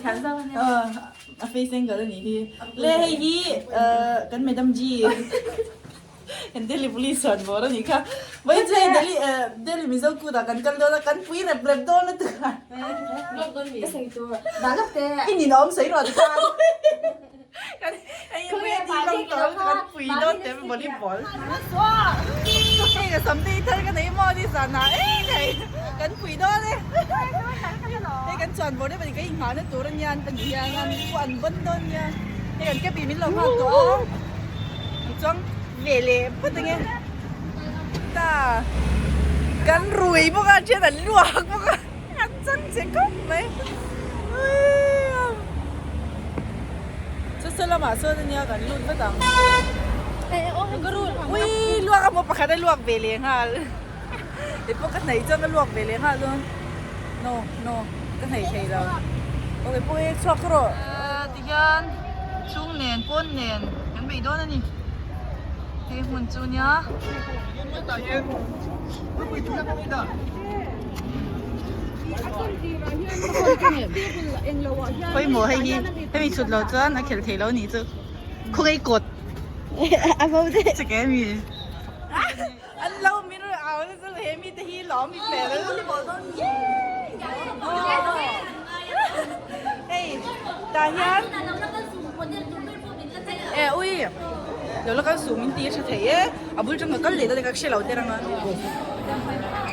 A face angle a nih hi. Le hei hi kan Madam G. Kan Delhi police chuan bawr a nih kha. Vawiin chu hei Delhi Delhi Mizo kut ah kan kal dawn a, kan pui rep rep dawn a tuk a. I ninawm sawi rawh tikhan. Kan hei ready lawng tawh a kan pui dawn teh volleyball. Hei ka sam te hi thar ka nei maw ni zan ah ei thei kan pui dawn e. Hei kan chuan bawr deuh a ni ka inghahna tur a nia an pahnih hian an pawh an vawn dawn nia. Hei kan cabin min lo nghak tawh a. Chuang ve leh phawt ang e. Ta kan rui bawk a thian an luak bawk a an chang che khawp mai. Chu saw lamah sawn ania kan lut vat ang. Ui luak a maw pakhat a luak ve leh nghal. Kei pawh ka hnaih chuan ka luak ve leh nghal dawn. No no ka hnaih thei lo. Okay pawh e chhuak rawh. Tihian chhung nen pawn nen kan bei dawn a ni. Hei hmun chu nia. Pawimawh hei hi hemi chhut loh chuan a khelh theih loh a nih chu. Khawngaih kawt. A bo daih. Chake a mi. An lo min rawn au nasa lo he mite hi lawm i hmel hei tah hian e ui lo la kal suh min ti a tha thei e a bul tang ka kal leh dawn ka hre lo te rang a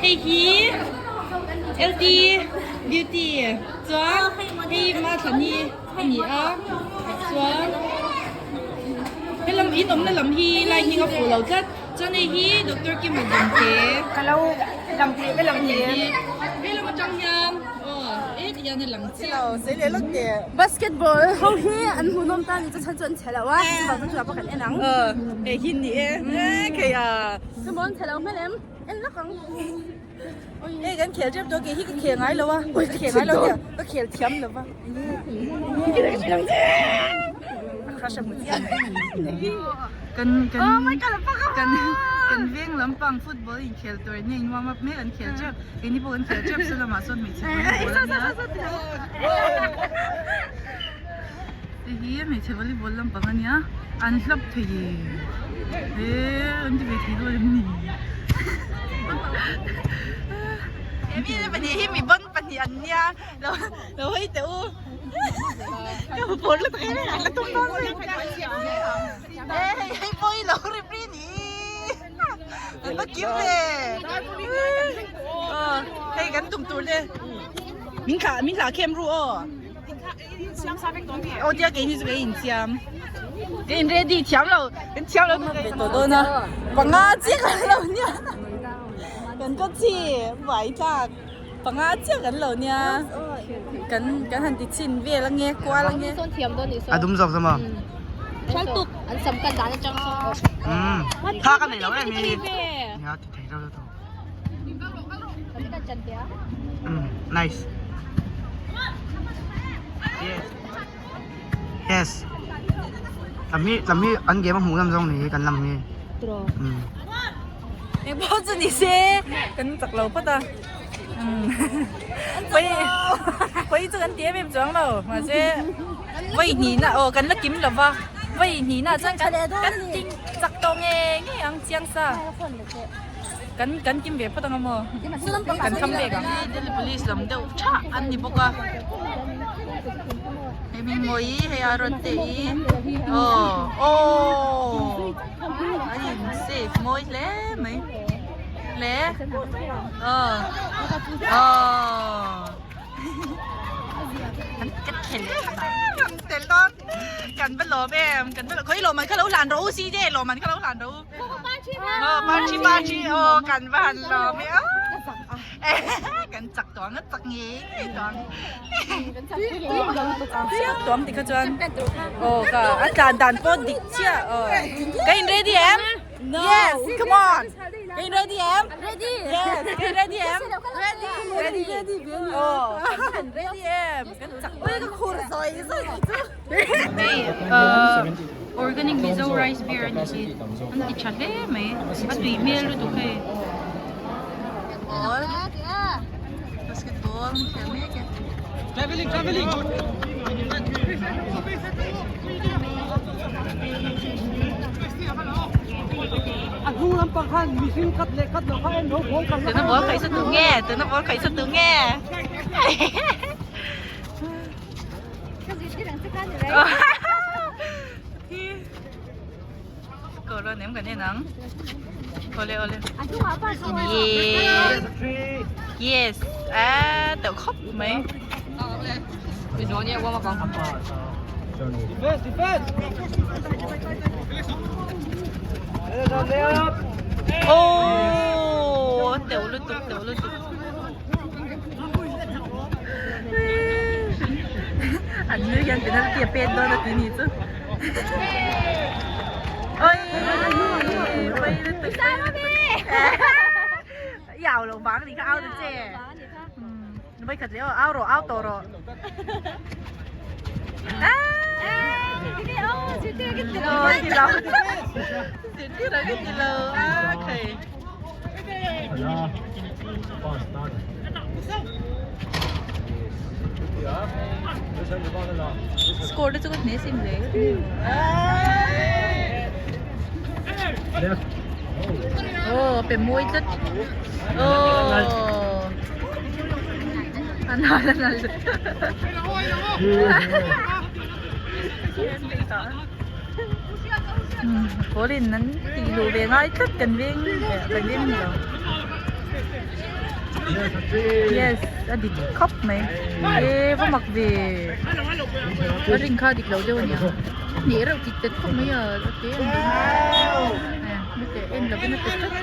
hei hi LT beauty chuan hei Mathlan hi a ni a chuan helam in awmna lam hi line hming a fuh lo tlat. Chuan hei hi Doctor Kima Damte Ka lo lang thei ka lang thei hi he lam atang hian aw e ti hian a lang chiah lo sei leh lawk teh Basketball ho hi an hmuhnawm ta ni chu chhan chu an chhe lo a chuvang chu chuvang pawh kan en ang aw hei hi ni e e khei a chu maw an chhe lo hmel em en lawk ang hei kan khel tep tawh ke hi ka khel ngai lo a ka khel ngai lo nia ka khel thiam lo va a crush a hmu chiang kan kan kan kan veng lampang football inkhel tur nia in warm up mek an khel tep keini pawh kan khel tep saw lamah sawn hmeichhe volleyball a nia hei hi hmeichhe volleyball lampang a nia an hlap thei e an ti ve thei dawn em ni hemi pahnih hi mi bon pahnih an nia lo lo hawi teh u ka hmu pawr lutuk em an la tum dawn zui e hei hei pawh hi lo rip ri ni an va kim ve hei kan tum tur te min thlah min thlah khem ru aw. Aw tia keini chu kei insiam ka in ready thiam lo kan thiam lo ve tawh dawn a panga chiah kan lo nia kan kawt chi buai tlak panga chiah kan lo nia kan kan han ti chhin vel ange kual ange a dum zawk zawm a tha ka nei lo em hi nia ti thei reuh reuh Nice. Yes. Yes. Lam hi lam hi an game a hmuh lam zawng ni hi kan lam hi. Um. Eng pawh chu ni se kan chak lo phawt a. Pawih pawih chu kan ti em em chuang lo mahse vawi hnihna aw kan la kim lo va vawi hnihna chuan kan kan ting chak tawh ngei ngei ang chiang sa. Kan kan kim ve phawt ang a maw? Kan kham vek ang. Delhi Police lam deuh thah an ni bawk a. Hei hming mawi hi hei a rawn te hi aw aww a in safe mawi hle mai hle aw aww kan khel tel dawn kan va lawm em kan va khawi lawm an kha lo hlan rawh u si te lawm an kha lo hlan rawh u. Aw party party aw kan va han lawm e aw kan chak tawh ang a chak ngei ngei tawh ang chiah tawh ang tikha chuan aw ka a tlan dan pawh dik chiah aw ka in ready em yes come on ka in ready em ready yes ka in ready em ready ready aw kan ready em kan chak ui ka khur zawi zawi chu hei Organic Mizo rice beer a nih hi an ti tha hle mai a tui hmel lutuk hei basketball basketball an khel mek e. Tuna ball khaih sa tu nge tuna ball khaih sa tu nge Score lo nem kan en ang awle awle yes yes a teuh khawp mai. Aww teuh lutuk teuh lutuk an nui hian penalty a pet dawn a ti ni chu oi lutuk i au loh vang anih kha au ta che. Vai khat leh aw, au rawh, au tawh rawh. Zirtir ang i ti lo, a khai. Score te chu ka hne sim hle. Aw pe mawi tlat. Aw. A nal a nal. Pawl in an tih luh ve ngai tlat kan veng kan veng ni lo. Yes a dik khawp mai. E va mak ve. A ring kha a dik lo deuh a nia. Hneh reuh tit tet khawp mai a a te ang. En lovin a pe tlat.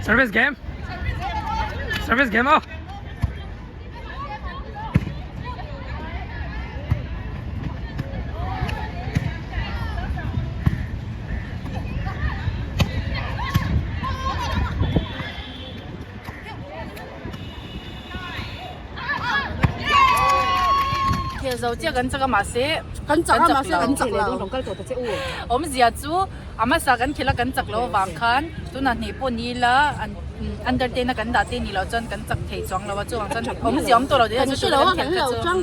Service game. Service game oh. Khel zo chiah kan chak a mahse kan chak a mahse kan chak lo awmzia chu a hmasa kan khel a kan chak loh avang khan tunah hnih pawh ni ila under ten a kan dah te nih loh chuan kan chak thei chuang lo a chuvang chuan awmzia awm tawh lo tih chu tuna kan khel kha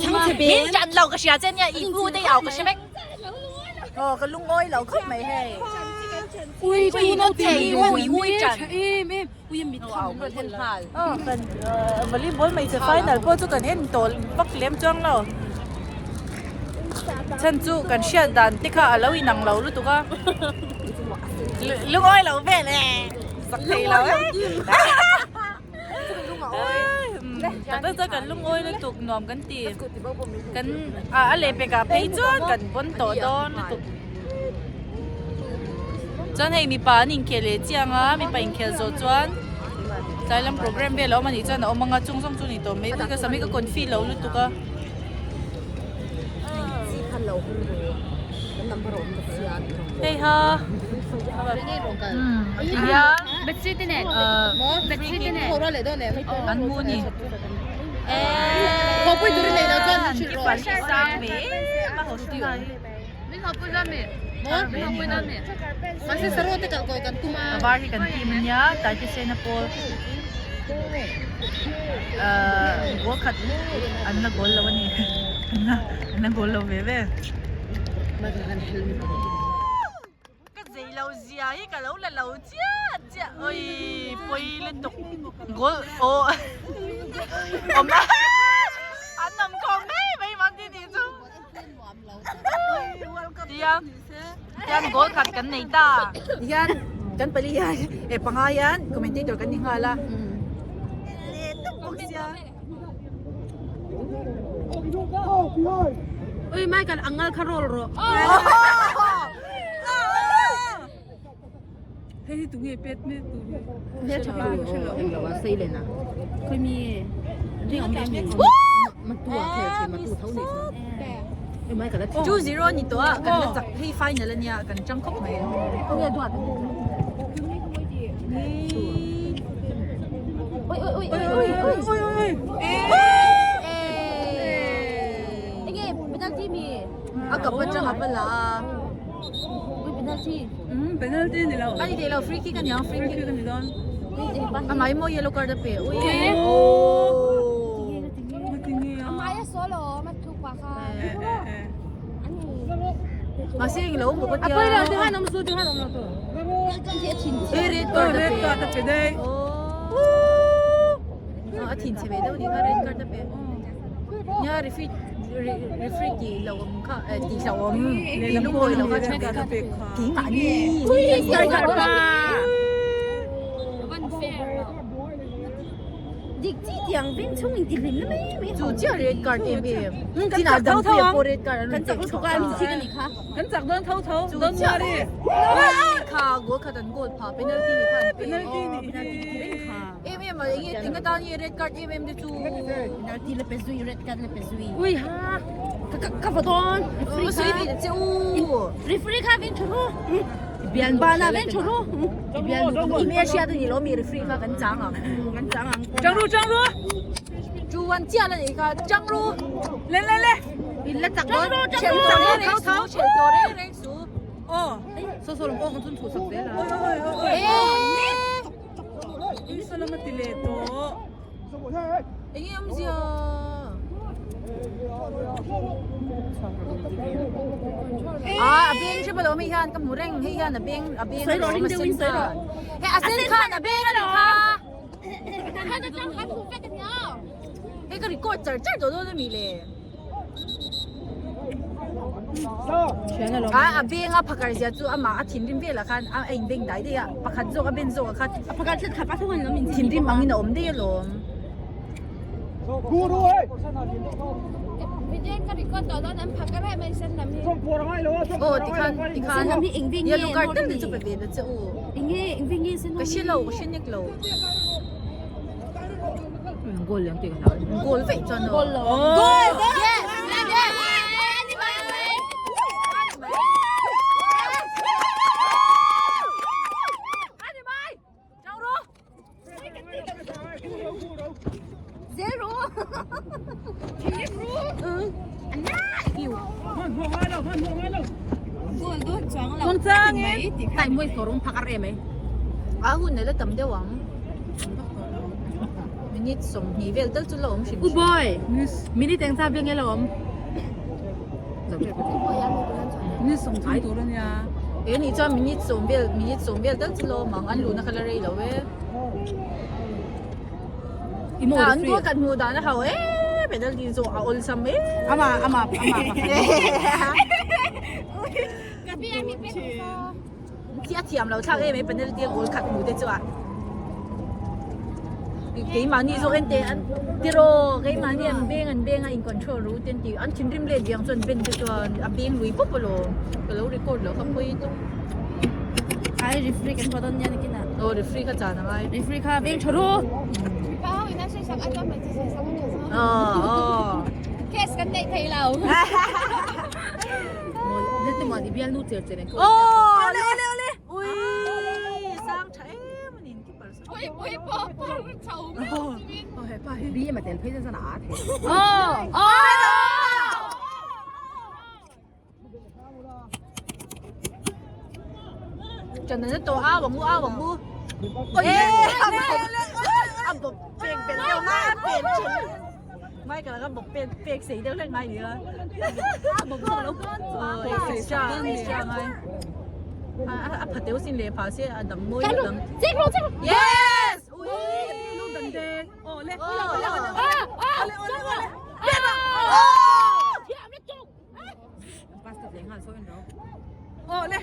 chu min chan lo ka hria che nia i pu te i au ka hre vek aw ka lungawi lo khawp mai hei ui thei ui ui chan. Kan volleyball hmeichhe final pawh chu kan en tawh vak lem chuang lo chhan chu kan hriat dan te kha a lo inang lo lutuk a lungawi lo vel e zak thei lo e tak tak chuan kan lungawi lutuk nuam kan ti kan a lehpek ah phei chuan kan pawn tawh dawn lutuk. Chuan hei mipa an inkhel leh chiang a, mipa inkhel zawh chuan tlai lam program vel a awm a nih chuan a awm ang a, chung zawng chu ni tawh mai. Ui ka sam hi ka confi lo lutuk a. Hei ha tihian an hmu a ni. Eee sang ve em a hostel hi. A var hi kan team ania taite sena pawl ahh goal khat an la goal lo a ni an la goal lo ve ve. Ka zei lo zia hi ka lo la lo chiah chiah awii pawi lutuk goal aw awm a an awm khawm mai mai mang ti tih chu. Tiang tiang goal khat kan nei ta. Hian kan pali hian eh panga hian commentator kan ni nghal a. Leh tawp bawk sia. Ui Michael angal kha roll rawh. Hei hi tunge pet mek tur hi. Hmel tha pa eng lo a sei len a. Khoi mi ring awm em mi. Matu a khel thin matu tho ni chu. E mai ka la thi. 2-0 ni tawh a kan la chak hei final ania kan tang khawp mai. Nge duat. Oi oi oi oi oi oi oi. Enge penalty mi. A kap atang a va la a. Ui penalty. Penalty ni lo. Ani thei lo free kick aniang free kick ani dawn. A mai maw yellow card a pe. Ui. A mai a solo ma thu pa kha. Mahse eng lo bawk a tia. A pawi lo ti khan awm su ti khan awm lo tu. Ui red card a pe. Red card a pe dei. A thin chhe ve deuh ni kha red card a pe. Nia referee referee tih loh awm kha eh tih hlauh awm tih lungawi loh kha red card a pe keimah ni red card pa. Dik chi tiang veng chhung in ti hlim na mai mai. Chu chiah red card em em. Chinah dang pui a pawh red card an rawn Kan chak pek lutuk chhuak a a. min chik a nih kha. Kan chak dawn tho tho. Chu Don't chiah worry. Kha goal khat an goal pha penalty ni kha an pe. Penalty ni hi. Em em a enge tinga tan nge red card em em te chu. Penalty la pe zui red card la pe zui. Ui ha. Ka ka ka va dawn. Referee kha. Sui che u. Referee kha veng thu ru. Bian ba na veng thu ru. Bian i me hria te ni lo mi referee kha kan chang ang. Kan chang ang. Chang ru chang ru. Chu wan chiah la nei kha chang ru. Le le le. In la chak dawn. Chel chang reng reng su chel tawh reng reng su. Aw. So so lam pawh kan chun chhuh sak zel a. Oi oi oi oi. Eh. Salama ti leh tawh. Enge awmzia? Ah, a beng hre pawh lo hei hian ka hmu reng hei hian a beng a beng Sawi rawh ring deuhin sawi rawh. Hei a sen khan a beng a nih kha. Hei ka record char char tawh dawn ami le. A a beng a phakar zia chu amah a thinrim velah khan a inbeng dai daih a pakhat zawk a ben zawk ah khan Pakhat thil khat a thung an lo min thinrim angin a awm daih alawm. Aw tikhan tikhan yellow card tal te chu pe ve ta che u. Ka hre lo ka hre nek lo. Goal liang tih ka hlau. Goal veih chuan aw. Goal lo. Goal! Yes! Yes! Zero. Kawng chang in. Tai mawi sawrung phak a rem e. A hun la tam deuh ang. Minute 20 vel tal chu la awm hrim U boy. Minute eng cha beng e la awm. Ni 30 tur ania. E ni chuan minute 10 vel minute 10 vel tal chu la awm ang an luhna kha la rei lo e. An goal kan hmuh dan a ho e penalty zawh a awlsam e. Ama ama ama pakhat. Khi a thiam lo thlak em em penalty a goal khat hmu te chu a keimahni zawk en teh an tiraw keimahni an beng an beng a in control ru te an ti an thinrim let viang chuan ben te chuan a beng lui pawp alawm ka lo record loh kha phawi tawp. Khai referee kan pawh dawn nia nakinah. Aw referee kha chan angai. Referee kha veng tha ru. Mipa ho in a sawisak a chuan hmeichhe sawisak an tha zawk. Aw aw. Case kan neih thei lo. Let te muan i bialnu cher cher ang. Aw ole ole ole. Ui sang tha em a nin keeper saw. Ui ui pawh pawh chho meuh chungin. Aw hepa hi. BM a tel phei chuan a a thei. Aw aw. Trần này nó tổ ao bằng mu ao bằng mu. Ôi à bọc bẹt bẹt đeo ma bẹt mai cả là bọc bẹt bẹt xí đeo lên mai nữa. Bọc sao đâu có. Ờ, xa xa mai. À à phật tiêu xin lệ phá sẽ à đầm môi đầm. Chết rồi chết rồi. Yes. Ui. Luôn đần đen. Ồ lên. Ờ. À à. Ole ole ole. Pastor leh nghal saw en ro. Aw le.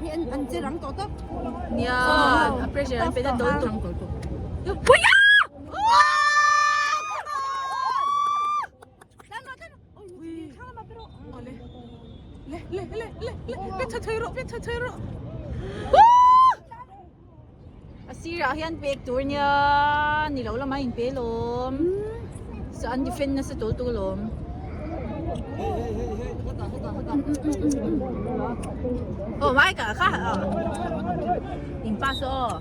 Hi an an che rang tawh tawp. Nia, a pressure an pe na dol tuk. Rang tawh tawp. Puia! Aw le. Le le le le le. Pe tha thei rawh pe tha thei rawh. A sirah hian pek tur nia ni lo lama in pe lawm so an defend nasa tul tul lawm. Oh my god kha in pass aw.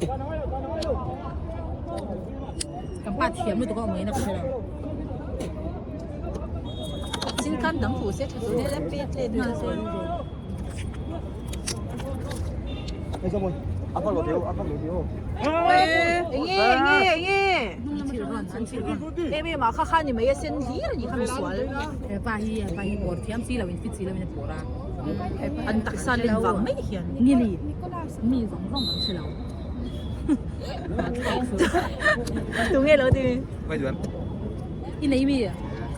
Kan pa thiam lutuk a awm ngei na ka hre lo. Sin khan dang fu se tha tur nia la pet let nghal se. Enge enge enge em em ah kha kha ni mai a sen hlir a ni kha misual. Hepa hi hepa hi pawr thiam si lo in fit si lo in a pawr a. An taksa len vang mai hian. Nge ni mi zawng zawng kan hre lo. Tunge lo ti. I nei mi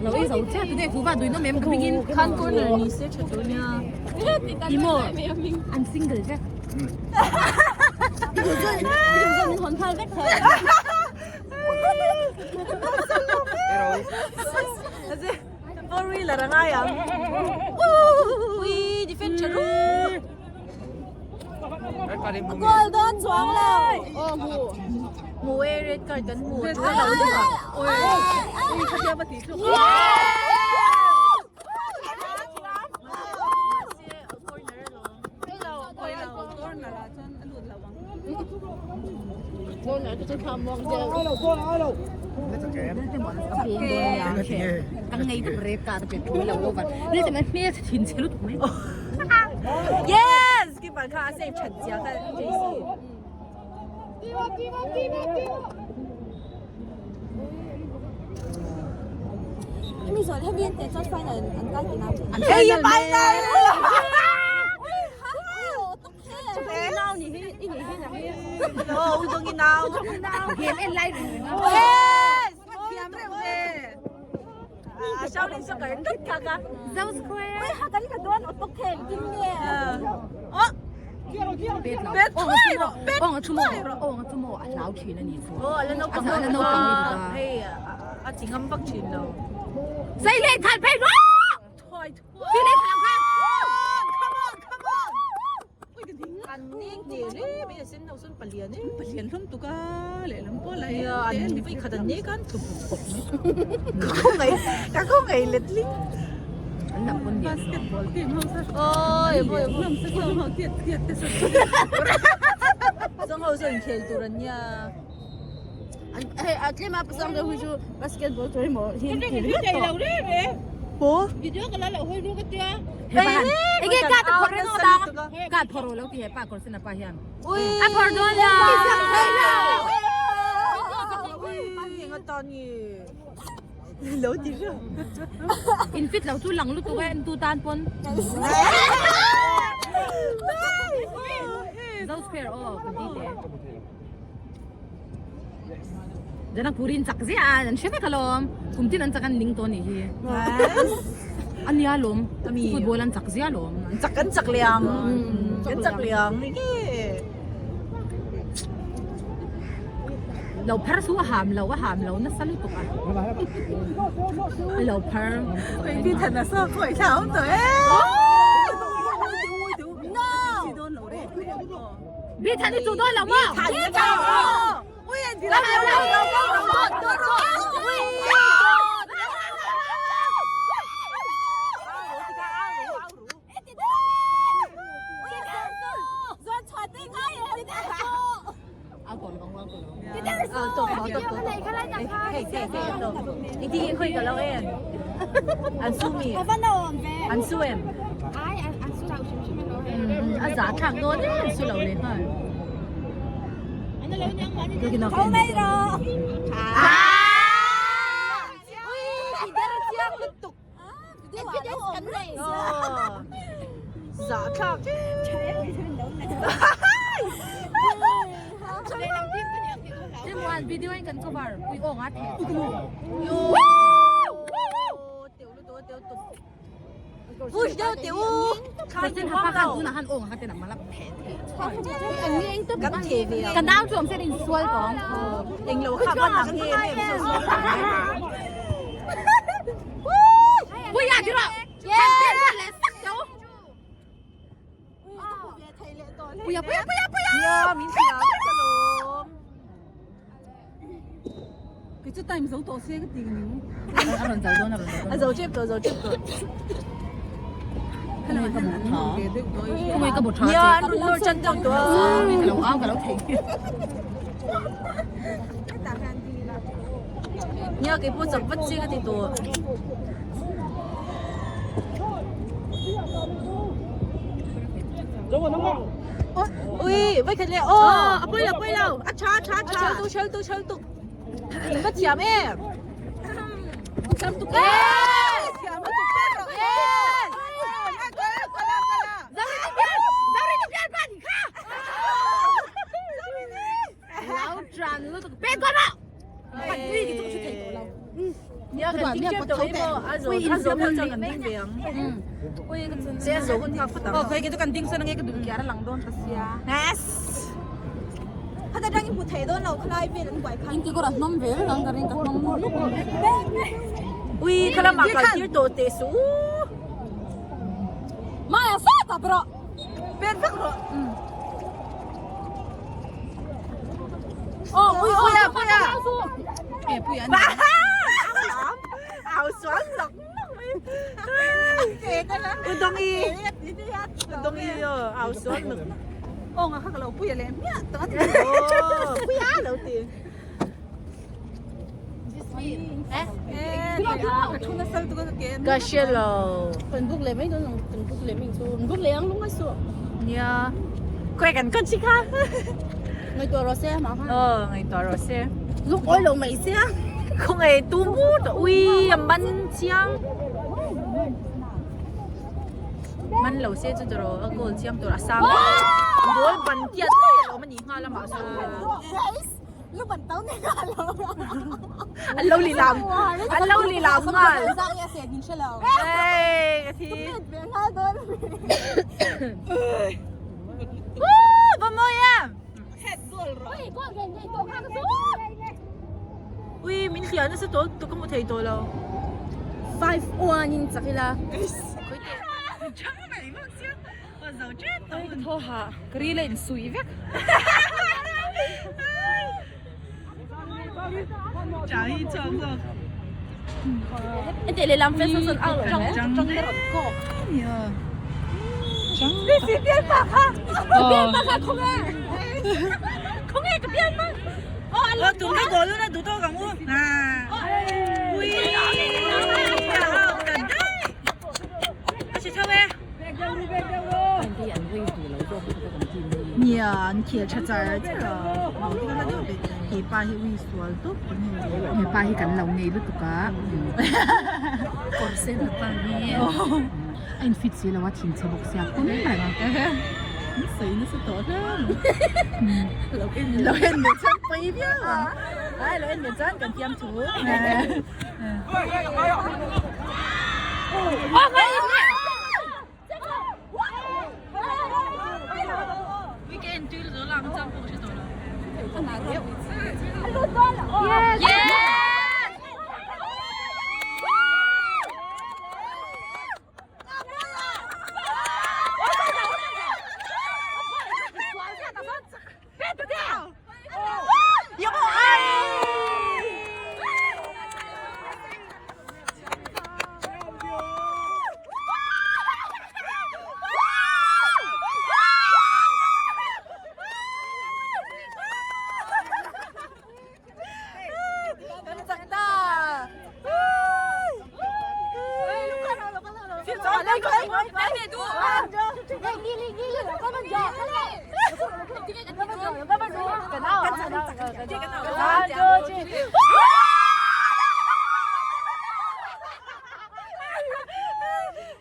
lo ei zo chiah today thu va duin awm em ka hmingin. Khan corner ni se tha tur nia. I maw an single vek. I duh chuan i duh chuan min hawn phal vek thei. Four wheeler a ngai ang. Ui defend tha ru. Goal dawn chuang lo. Aw hmu. Hmu e red card kan hmu. Red card lo deuh a. Oi. Ui khatia va tih tluk. Yes! Keeper kha a save that zia kha JC. Hemi zawn hemi an teh chuan final an kai tih na. Hei final! Oh, udong i nau. Game en lai reng reng a. Yes! Thiam reuh ve. Ah, Shaolin soccer tlat kha ka. Zo square. Ui ha kan la dawn aw tawk thei engtin nge. Oh! Bet lo. Bet thuai rawh. Bet Ong a thu maw? Ong a thu maw? A hlau thin a ni chu. Oh, ala naupang A la naupang ni bawk a. Hei, a chi ngam vak thin lo. Sei leh khalh phei rawh! Thuai thuai. Sei leh khalh ang kha. Come on, come on. An nik ni le mai a sen ho sawn palian e. Palian hlawm tuk a lehlam pawh la Nia an vawi khat an nek a an tlu bawk bawk mai. Ka khawngaih ka khawngaih letling. An lam pawn lian. Basketball team ho sa. Awi awi awi. Hlawm sa zawng ho tiat tiat te sa. Zawng ho sawn inkhel tur an nia. An hei a tlem a pasang deuh hi chu basketball tur emaw hi an ti ringawt tawh. Paw. Video ka la lo hawi ru ka tia. Hepa han enge ka ta phawrh reng awt ang ka phawrh lo ti hepa kawr sen a pa hian. Ui. A phawrh dawn lo. Ui eng atan nge. Lo ti reuh. In fit lo chu lang lutuk a en tu tan pawn. Zo square aw ka ti teh. Zan a purin chak ziah a an hre vek alawm kum tin an chak an ning tawh anih hi a nia lawm football an chak ziah alawm chak an chak leh ang an chak leh ang ni nge lo phar chu a ham lo a ham lo nasa lutuk a a lo phar Baby than a so khawi thla awm tawh e. No.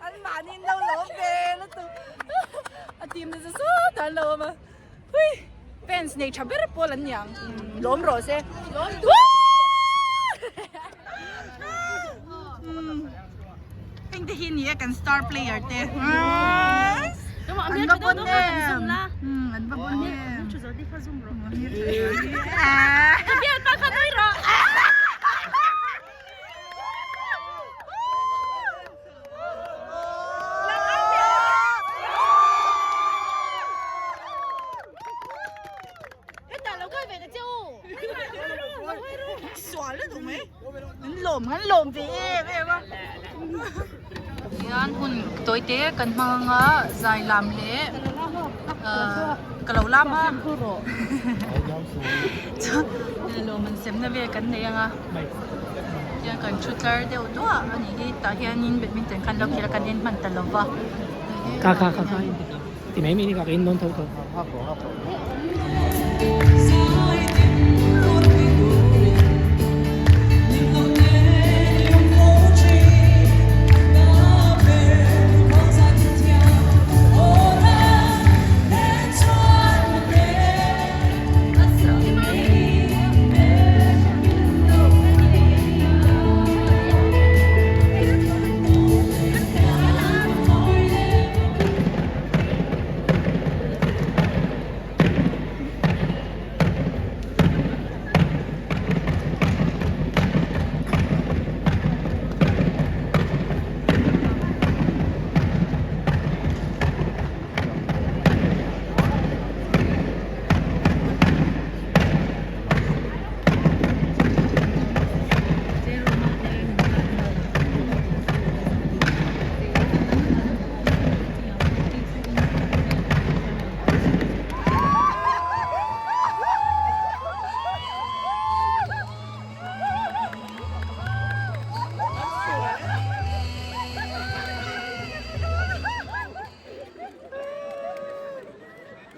An mahni in lo lawm ve lutuk a team na chu sawtah an lo awm a hui fans nei tha ber pawl an niang lawm rawh se heng te hi ni e kan star player te an va bon em an va bon em Sual lutuk mai an lawm an lawm ve em em a hian hun tawi te kan hmang anga zai lam leh ahh ka lo lam a chuan lawm an semna vel kan nei anga hian kan thu tlar deuh duah a nih hi tah hianin badminton khan lo khel a kan en hman ta lo va. Ka ka ka ka ti mai mai ni ka ka in dawn tho tho.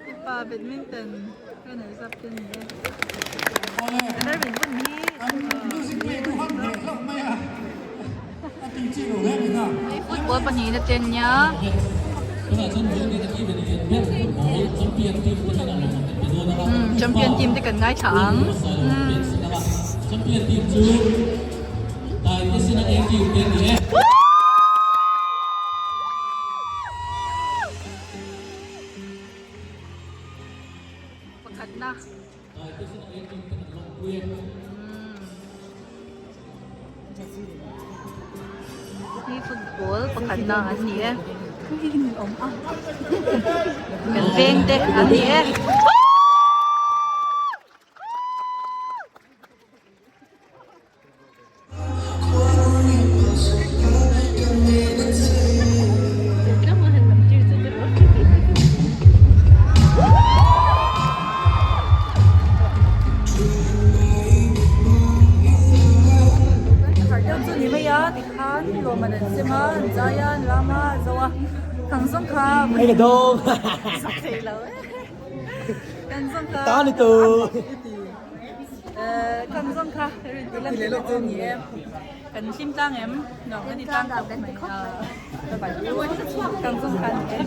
Mipa badminton runners up te ni e. Hei football pahnihna te an nia. Champion team te kan ngaithla ang. Pakhatna. Hi football pakhatna an ni e. Kan veng te an ni e. Chu ni mai a tikhan lawm an an sem a an zai a an lam a a zo a thang zawng kha sak thei lo e kan zawng kha Kan zawng kha rin ti lan tih chu ni e. Kan hlim tlang em? Nuam kan ti tlang khawp mai. Kan zawng kha ni e.